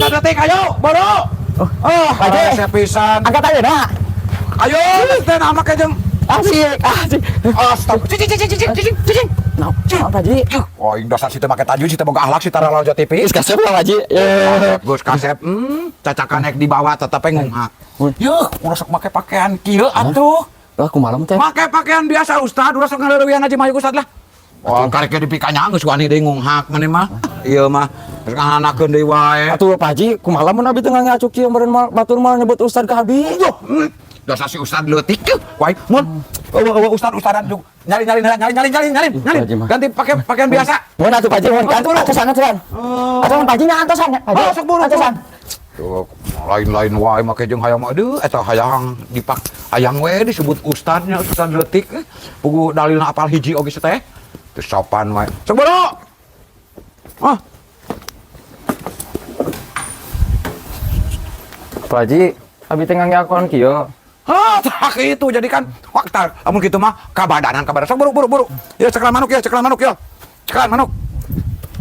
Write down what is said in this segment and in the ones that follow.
Ustad detik ayo, boro. Oh, Pak Haji. saya pisan. Angkat aja dah. Ayo, teh nama ke jeung. Asik, asik. Astag. Cicing cicing cicing cicing cicing. Nah, Pak Haji. Oh, aing dasar situ make tajwid situ boga akhlak si tara Lojo TV. Geus kasep lah Pak Haji. Kasep, geus kasep. Cacakan ek dibawa tetep ngunghak. Yuh, ulah sok make pakaian kieu atuh. Lah kumaha teh? Make pakaian biasa Ustad, ulah sok ngaleuwihan aja mah Ustad lah. Oh, karek dipikanya geus wani deui ngunghak maneh mah. Ieu mah geus ngahanakeun deui wae. Atuh Pak Haji, kumaha lamun abi teu ngacuk kieu meureun mal batur mal nyebut Ustad ka abi. Dasar si Ustad leutik tuh. Wae, mun eueuh Ustad ustadan juk. Nyari nyari nyari nyari nyari nyari nyari. Ganti pakai pakaian biasa. Mun atuh Pak Haji, mun kan atosan atosan. Atosan Pak Haji nya atosan Pak Haji. Oh, sok buru. Atosan. Tuh, lain-lain wae make jeung hayang mah aduh eta hayang dipak hayang we disebut ustadnya ustad leutik. Pugu dalilna apal hiji oge teh. Teu sopan wae. Sok buru. Ah, Pak Haji, abi teh ngangge kieu. Ah, tak itu jadi kan waktu amun kitu mah kabadanan kabadanan sok buru buru buru. Ya ceklan manuk ya, ceklan manuk ya. Ceklan manuk.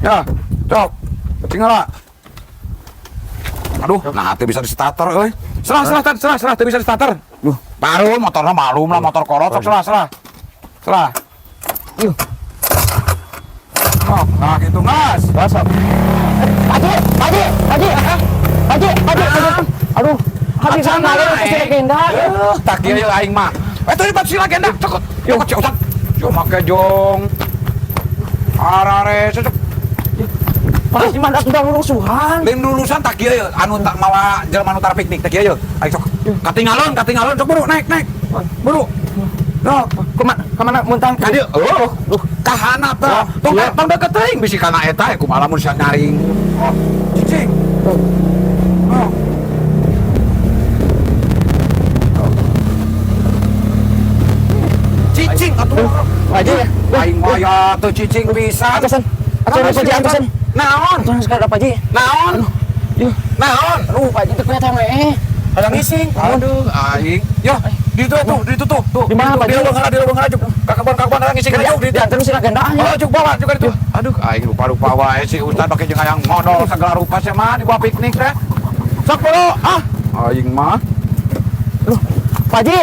Ya, sok. Tinggal. Aduh, nah teu bisa di starter euy. Serah serah serah serah teu bisa di starter. Duh. Baru motornya malum lah motor kolot sok serah serah. Serah. Yuh. Oh, nah gitu gas. Masuk. Pak Haji, Pak Haji, Pak Haji. Pak Haji, Pak Haji. Aduh, habis Acana, sama eh. si legenda. Tak kieu aing mah. Eta di si legenda, cokot. Cokot si Ustad. Jo make jong. Arare cocok. Pak Haji mah udah rusuhan. Lain lulusan tak kieu anu tak mawa jelema nu tara piknik tak kieu aing sok. Katinggalon, katinggalon sok buru naik naik. Buru. Sok. Kemana kemana muntang? Ka dieu. Oh, kahana tah. Tong tong deket teuing bisi kana eta kumaha lamun sia nyaring. Oh, cicing. Oh. Cicing atuh. Pak Haji. Aing mah ya teu cicing pisan. Atosan. Atosan Pak Haji, atosan. Naon? Atosan sekali Pak Haji. Naon? Yuh. Naon? Aduh, Pak Haji teu kelihatan we. Hayang ngising. Aduh, aing. Yo, di itu tuh, di itu tuh. Tuh. Di mana, Pak Di Haji? leuweung heula, di leuweung heula juk. Ka kebon, ka kebon hayang ngising juk di itu. Diantar si legenda nya. Oh, juk bawa juga itu. Aduh, aing lupa-lupa wae si Ustad pake jeung hayang modol segala rupa sia mah di bawah piknik teh. Sok buru, ah. Aing mah. Loh, Pak Haji.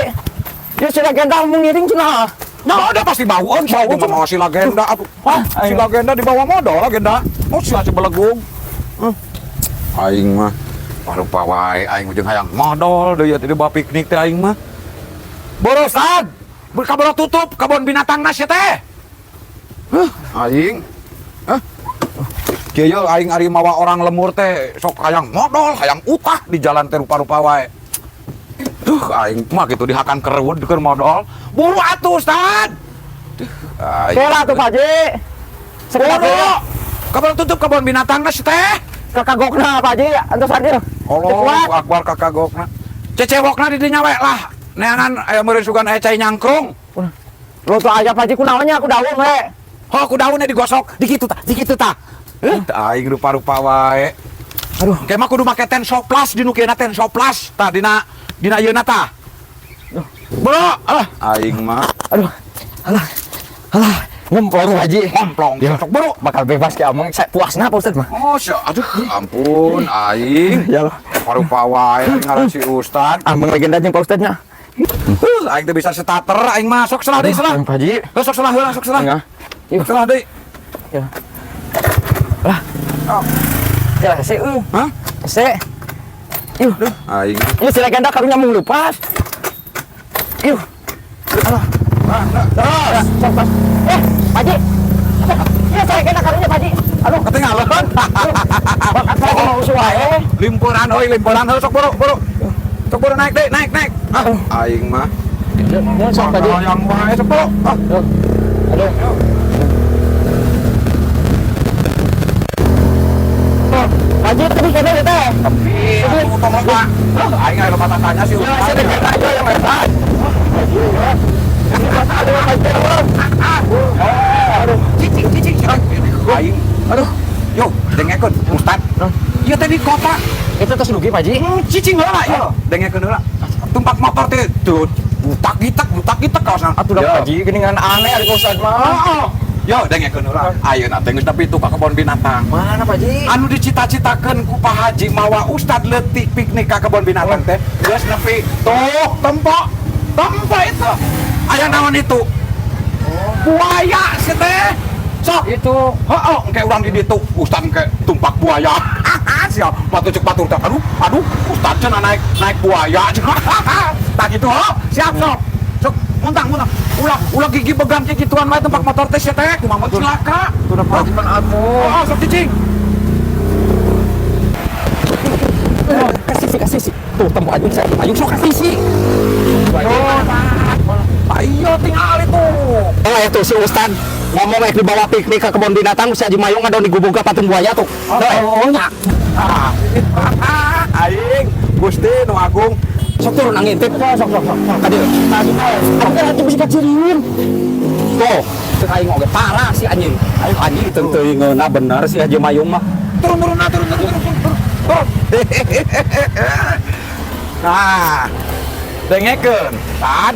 Ya si legenda mau ngiring cenah. Nah, udah pasti bauan sih. Bau, Bau mau si legenda atuh. Ah, si legenda dibawa modol legenda. Oh, si belegug. Aing mah lupa wae aing jeung hayang modol deui teh dibawa piknik teh aing mah. Borosan. Kaboro tutup kebon binatang sia teh. Huh, aing. Hah? Kieu aing ari mawa orang lemur teh sok hayang modol, hayang utah di jalan teh rupa-rupa wae. Duh, aing mah kitu dihakan kerewud keur modol. Buru atuh, Ustad. Duh, aing. Kela tuh Pak Haji. Buru. Kaboro tutup kebon binatang sia teh. Kakagokna Pak Haji, antosan ieu. Allah akbar kakagokna. Cecewokna di dinya we lah. Neangan aya meureun sugan aya cai nyangkrung. Lo tuh aya Pak Haji kunaon nya ku daun we. Ho ku daunnya digosok, dikitu tah, dikitu tah. Aing rupa-rupa wae. Aduh, Engke mah kudu make tensoplas di nu kieu tensoplas tah dina dina ieuna tah. Bro, alah aing mah aduh. Alah. Alah, ngomplong Pak Haji. ngomplong Ya. sok bro. Bakal bebas ki ameng saya puasna Pak Ustad mah. Oh, sia, aduh, ampun aing. Ya Allah. Rupa-rupa wae ngaran si Ustad. Ameng legenda jeung Pak Ustadnya. Aing teu bisa starter aing mah sok salah deui salah. Pak Haji. Sok salah heula sok salah. Enggak. Yuk. Salah deui. Ya. Lah. Oh. Ya, se euy. Hah? Se. Yuh. Aing. Ini si legenda karunya mung lepas. Yuh. Alah. Terus. Sok, sok. Pak Haji. Iya, si legenda karunya Pak Haji. Aduh, Ketinggalan. bakat saya mau usuh wae. Limpuran euy, limpuran heuh sok buru, buru. Sok buru naik deui, naik, naik. Ah, aing mah. Ya, sok Pak Haji. Yang wae sok buru. Ah. Aduh. Pak Haji tadi kena ya teh. Tapi atuh tong lupa. Aing aya lupa tanya sih. Ya, si legenda aja yang hebat. Aduh, cicing, cicing, cicing. Aing. Aduh, Yo, dengekeun, Ustad. Ieu teh di kota. itu terus rugi Pak Haji. Cicing heula ieu. Dengekeun heula. Tumpak motor teh tuh butak gitek kawasan. Atuh dah Pak Haji geuningan aneh ari Pak Ustad mah. Heeh. Yo, dengekeun heula. Ayeuna teh geus nepi tuh ka kebon binatang. Mana, Pak Haji? Anu dicita-citakeun ku Pak Haji mawa Ustad leutik piknik ka kebon binatang teh geus nepi. Tuh, tempo. Tempo itu. Aya naon itu? Buaya sih teh. Sok. Itu. Heeh, engke urang di ditu, Ustad engke tumpak buaya. Siap, batu cek batur teh. Aduh, aduh, Ustad cenah naik naik buaya. Tah gitu, oh. Siap sok. Sok, muntang, muntang. Ulah, ulah gigi begang kayak gituan wae tumpak motor teh sia teh, kumaha celaka. Tuh udah Pak Haji pan atuh. Oh, sok cicing. Kasih sih, kasih sih. Tuh tempo anjing saya payung sok kasih sih. Ayo tinggal itu. Oh itu si Ustad ngomong rek dibawa piknik ke kebun binatang, si Haji Mayung ada digubung ke patung buaya tuh. Oh, oh, nya. Ah, aing Gusti nu agung. Sok turun angin tip. Sok sok sok. Sok ka dieu. Aduh, atuh bisa kaciriun. Tuh, cek aing oge parah si anjing. Aing anjing teu teuing ngeunah bener si Haji Mayung mah. Turun turun nah, turun turun turun turun. Turun. Nah, dengekeun. Tad.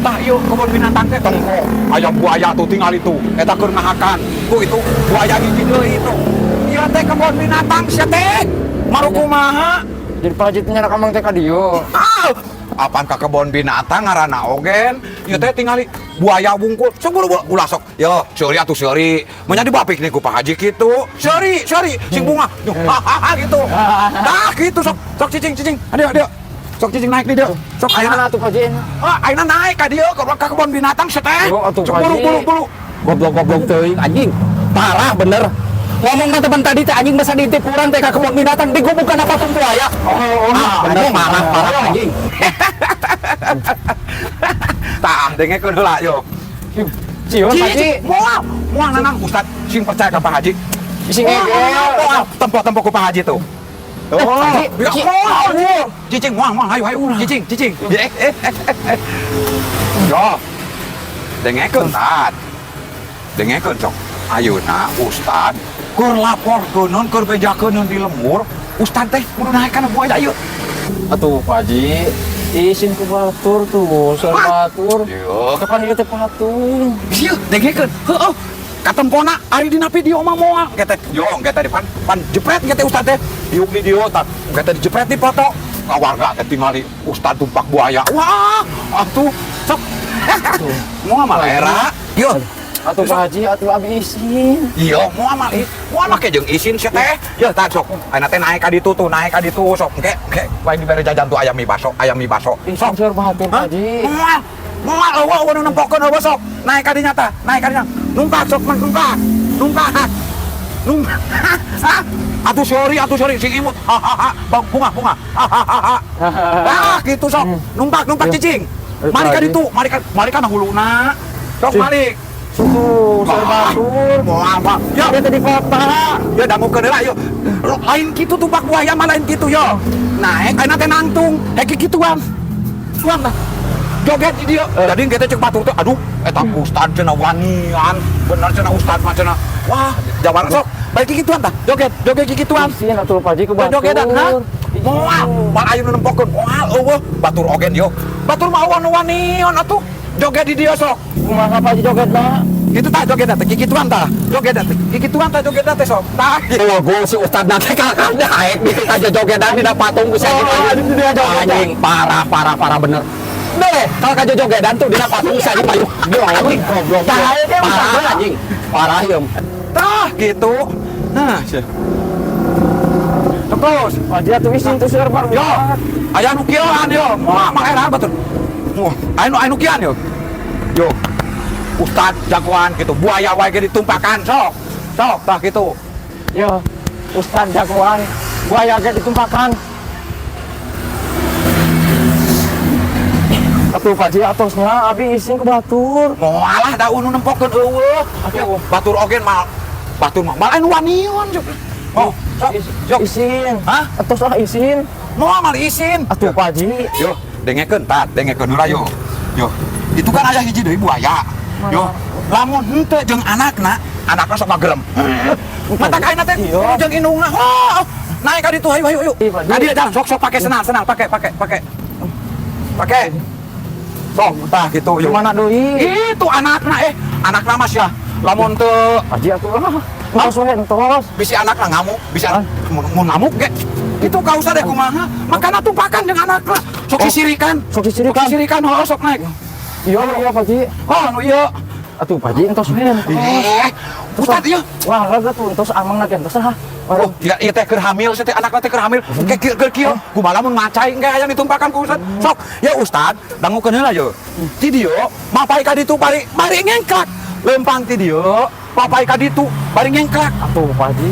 Tah ieu kebun binatang teh tongko. Aya buaya tuh tinggal itu. Eta keur ngahakan. Tuh itu buaya hiji deui itu. Ieu teh kebun binatang sia teh. Maru kumaha? Jadi Pak Haji teh nyarak amang teh ka dieu. Ah, apaan ka kebun binatang ngaranna ogen? Ieu teh tingali buaya wungkul. Sok buru buru ulah sok. Yo, seuri atuh seuri. Mun dibawa piknik ku Pak Haji kitu. Seuri, seuri sing bunga. Yo, hahaha gitu. Tah gitu sok. Sok cicing cicing. Aduh, aduh. Sok cicing naik di dieu. Sok ayeuna Ayeuna atuh Pak Haji. Ah, ayeuna naik ka dieu ka kebun binatang sia teh. Oh, atuh, Sok Pak buru Haji. buru buru. Goblok-goblok teuing anjing. Parah bener. Ngomong ke teman tadi teh anjing masa diintip urang teh ka kebun binatang digubukan apa patung buaya. Oh, ah, bener parah parah anjing. Tah, dengekeun heula yo. Cium Pak Haji. Moal, moal nanang Ustad sing percaya ka Pak Haji. Sing ngegel. Moal, tempo-tempo ku Pak Haji tuh. Eh, Oh, Pak Haji, ya, moal. Cicing, moal, moal, hayu, hayu, cicing, cicing. Yo, dengekeun tad. Dengekeun sok. Ayeuna Ustad keur laporkeun keur bejakeun di lembur, Ustad teh kudu naik kana buaya ieu. Atuh Pak Haji, isin ku batur tuh, soal batur. Yo, Kapan ieu teh patung? ieu dengekeun. Heueuh. Katempona ari dina video mah moal. Engke teh yo engke teh pan pan jepret engke teh Ustad teh. Diuk di dieu tah. Engke teh dijepret di foto. Ka warga teh tingali Ustad tumpak buaya. Wah, atuh sok. Moal mah era. Yo. Atuh Pak Haji, atuh abi isin. Iya, moal mah moal make jeung isin sia teh. Ya tah sok. Ayeuna teh naik ka ditu tuh, naik ka ditu sok. Engke engke wae dibere jajan tuh ayam mie baso, ayam mie baso. Isin Sok. seur batur Hah? Pak Haji. Moal. Moal eueuh eueuh nu nempokeun eueuh sok. Naik ka dinya tah, naik ka dinya. Nungkak sok mah nungkak. Nungkak. Nungkak. Atuh sorry, atuh sorry sing imut. Hahaha. Bang bunga bunga. Hahaha. Ah, gitu sok. Numpak numpak cicing. Mari ka ditu, mari ka mari ka huluna. Sok balik. Susu, seur batur. Moal mah. Ya, Dia teh di kota. ya dangukeun heula yo. Lain kitu tumpak buaya mah lain kitu yo. Naik ayeuna teh nangtung, hek kituan. Tuan lah. Joget di dieu. Jadi kita cek batur teh aduh eta ustad cenah wanian. Bener cenah ustad mah cenah. Wah, jawara sok. Baik kituan tah. Joget, joget kituan. Isin atuh Pak Haji ku batur. Jogedan ha? Moal, moal ayeuna nempokeun. Moal eueuh batur ogen yo. Batur mah eueuh nu wanian atuh. Joget di dieu sok. Kumaha Pak Haji jogetna? Gitu tah joget teh kikituan tah. Joget teh kikituan tah joget teh sok. Tah. Oh, gua si Ustad nanti kakak naik di aja jogedan di patung ku saya anjing parah parah parah bener. Deh, kalau kajo jogedan tuh dina patung saya payung. Anjing goblok. Parah anjing. Parah yem. Tah gitu. Nah, sia. Terus, Pak Haji atuh isin tuh seur baru. yo, aya nu kieuan yo. Moal mah era batur. Wah, aya nu aya nu kieuan yo. Yo. Ustad jagoan gitu, buaya wae ge ditumpakan sok. Sok tah gitu. Yo, Ustad jagoan, buaya ge ditumpakan. Atuh Pak Haji atosnya abi isin ku batur. Moal lah da nu nempokeun eueuh. Atuh. Batur oge mal batur mah mal anu wanion sok. Oh, sok, sok. Isin. Hah? Atos ah isin. Moal mal isin. Atuh Pak Haji. Yo, dengekeun tat, dengekeun heula yo. Yo, itu kan aya hiji deui buaya. Yo, lamun henteu jeung anakna, anakna sok ngagerem. Mata kaina teh Iya. jeung indungna. Oh, naik ka ditu hayu hayu hayu. Iya, Pak Haji. Ka dieu jalan sok sok pake senal senal pake pake pake. Pake. Sok tah gitu yo. Gimana deui? Itu anakna anakna mah sia. Lamun teu Haji atuh lah. Entos we entos. Bisi anak lah ngamuk, bisi anak mun ngamuk ge. Itu ka usah deh kumaha. Makana tumpakan jeung anak lah. Sok sisirikan. Sok sisirikan. Sok sisirikan, oh, sok naik. Iya iya, Pak Haji. Oh, anu ieu. Atuh, Pak Haji, entos we entos. Eh, Ustad ieu. Wah, raga tuh entos amang lagi entos lah. Oh, iya iya teh keur hamil, teh anakna teh keur hamil. Ke kieu keur kieu. Kumaha lamun macai engke hayang ditumpakan ku Ustad. Sok, ya Ustad, dangukeun heula ye. Ti dieu, mapay ka ditu bari bari ngengklak. Lempang ti dieu, mapay ka ditu bari ngengklak. Atuh, Pak Haji,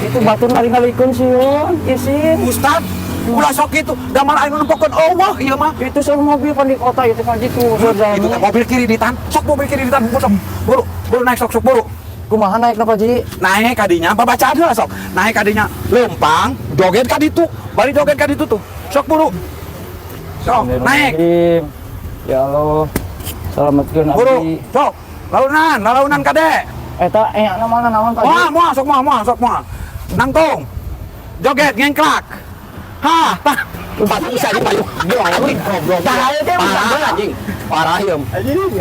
itu batur ngaling-ngalikeun sieun, isin. Ustad, ulah sok kitu. Da malah anu nempokeun euweuh ieu mah. Itu sama mobil pan di kota itu, Pak Haji, tuh. Itu teh mobil kiriditan. Sok mobil kiriditan, sok. Buru, buru naik, sok sok buru. Kumaha naik Pak Haji? Naik kadinya, babacaan heula sok. Naik kadinya, lempang, joget ka ditu. Bari joget ka ditu tuh. Sok buru. Sok, naik. Ya Allah. Selamatkeun Buru, abdi. Sok. Lalaunan, lalaunan kade. Eta eh mana naon, Pak Haji? Moal, moal, sok moal, moal, sok moal. Nangtung. Joget ngengklak. Hah, tah. Patung bisa aja payu. Goblok. Tah, ieu teh Parah anjing. Parah ieu.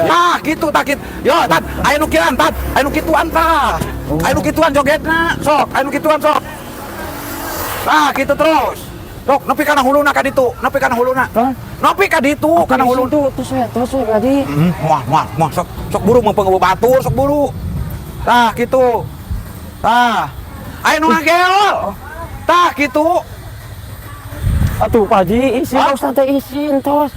Nah, gitu tak gitu. Yo, Tat, aya nu kiran, Tat. Aya nu kituan tah. Aya nu kituan jogetna. Sok, aya nu kituan sok. Nah, gitu terus. Sok, nepi kana huluna ka ditu, nepi kana huluna. Hah? Nepi ka ditu, kana huluna. Tuh, terus we, terus we, Pak Haji. Moal, moal, moal, sok, sok buru mumpung euweuh batur, sok buru. Tah, gitu. Tah. Aya nu ngageol. Tah, gitu. Atuh, Pak Haji, isin. Hah? Ustaz teh isin tos.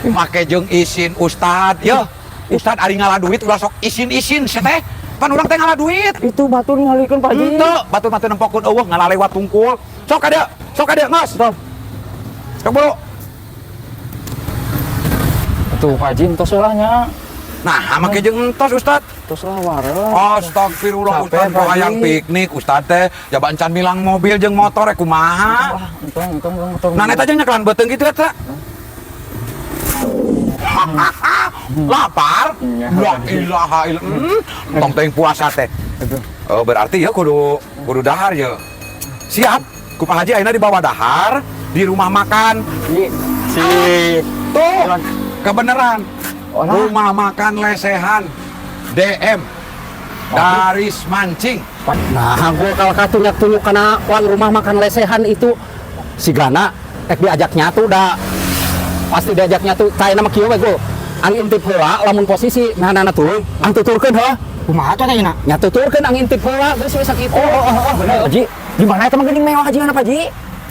Make jeung isin Ustad. Yo, Ustad ari ngala duit ulah sok isin-isin sia teh. Pan urang teh ngala duit. Itu batur ngalikeun, Pak Haji. Henteu, batur mah teu nempokeun euweuh ngala lewat tungkul. Sok ka dieu, sok ka dieu, geus. Tuh. Sok buru. Atuh, Pak Haji, entos lah nya. Nah, make jeung entos, Ustad. Entos lah wareg. Astagfirullah. Capek, Ustad Pak Haji. Hayang piknik Ustad teh jaba encan milang mobil jeung motor eh kumaha. Wah, entong entong entong. Nah, eta jeung nyekelan beuteung kitu eta. Lapar? Iya. La ilaha illallah. Tong teuing puasa teh. Aduh. Oh, berarti ya kudu kudu dahar ya. Siap. Ku Pak Haji ayeuna dibawa dahar di rumah makan. Sip. Tuh, kebenaran. Oh, lah. Rumah makan lesehan DM Daris Mancing. Nah, gua kalau katunyak-tunjuk kana wan rumah makan lesehan itu sigana ek diajak nyatu da pasti diajak nyatu tah nama kieu we gua. Ang intip heula lamun posisi nahanana tuluy, ang tuturkeun heuh. Kumaha tuh teh? Nya tuturkeun ang intip heula geus we sakitu. Oh, bener. Haji, di mana eta mah geuning mewah Haji mana, Pak Haji?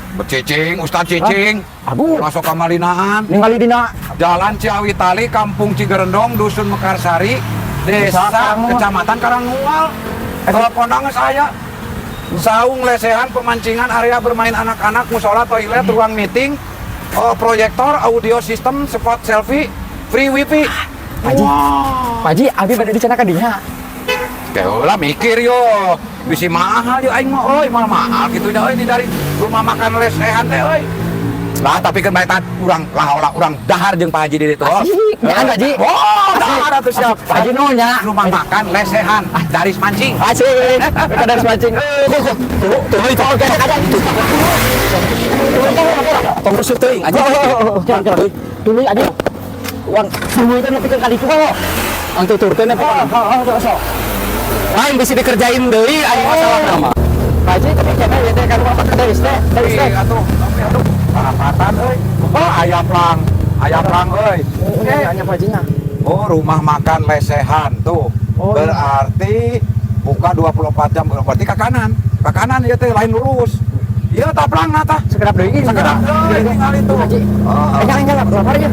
Becicing, Ustaz cicing. Aduh. Masuk ka malinaan. Ningali dina Jalan Ciawitali, Kampung Cigerendong, Dusun Mekarsari, Desa Desa. Kecamatan Karangmual. Telepon saya. Saung lesehan, pemancingan, area bermain anak-anak, musola, toilet, ruang meeting, oh, proyektor, audio system, spot selfie, free wifi. Pak Haji. Wah. Pak Haji, abi bade di ka dinya. Lah mikir yo, bisi mahal yo aing mah euy, mahal mahal gitu nya euy di dari rumah makan lesehan teh euy. Lah tapi kan bae tat urang lah olah urang dahar jeung Pak Haji di ditu. Asik, jangan, Pak Haji. Oh, dahar atuh siap. Pak Haji nuhun nya. Rumah makan lesehan, ah Daris Mancing. Asik. Ka Daris Mancing. Tuh, tuh itu oke ada itu. Tong rusuh teuing aja. Jangan, jangan. Tuluy aja. Uang tuluy teh nepi ka ditu kok. Ang tuturkeun Oh, oh, oh, sok. Lain bisa dikerjain deui aing masalah nama. Pak Haji, tapi kena ya teh ka rumah makan Daris teh. Daris teh. Ih, atuh, tapi atuh parapatan euy. Oh, aya plang, aya plang euy. Oh, hanya Pak Haji nya. Oh, rumah makan lesehan tuh. Oh, iya. Berarti buka 24 jam, berarti ke kanan. Ke kanan ya teh lain lurus. Iya, taplang nah tah. Sekedap deui. Sekedap deui tinggal itu. Haji. Oh, Eh, jangan jangan, lapar ya.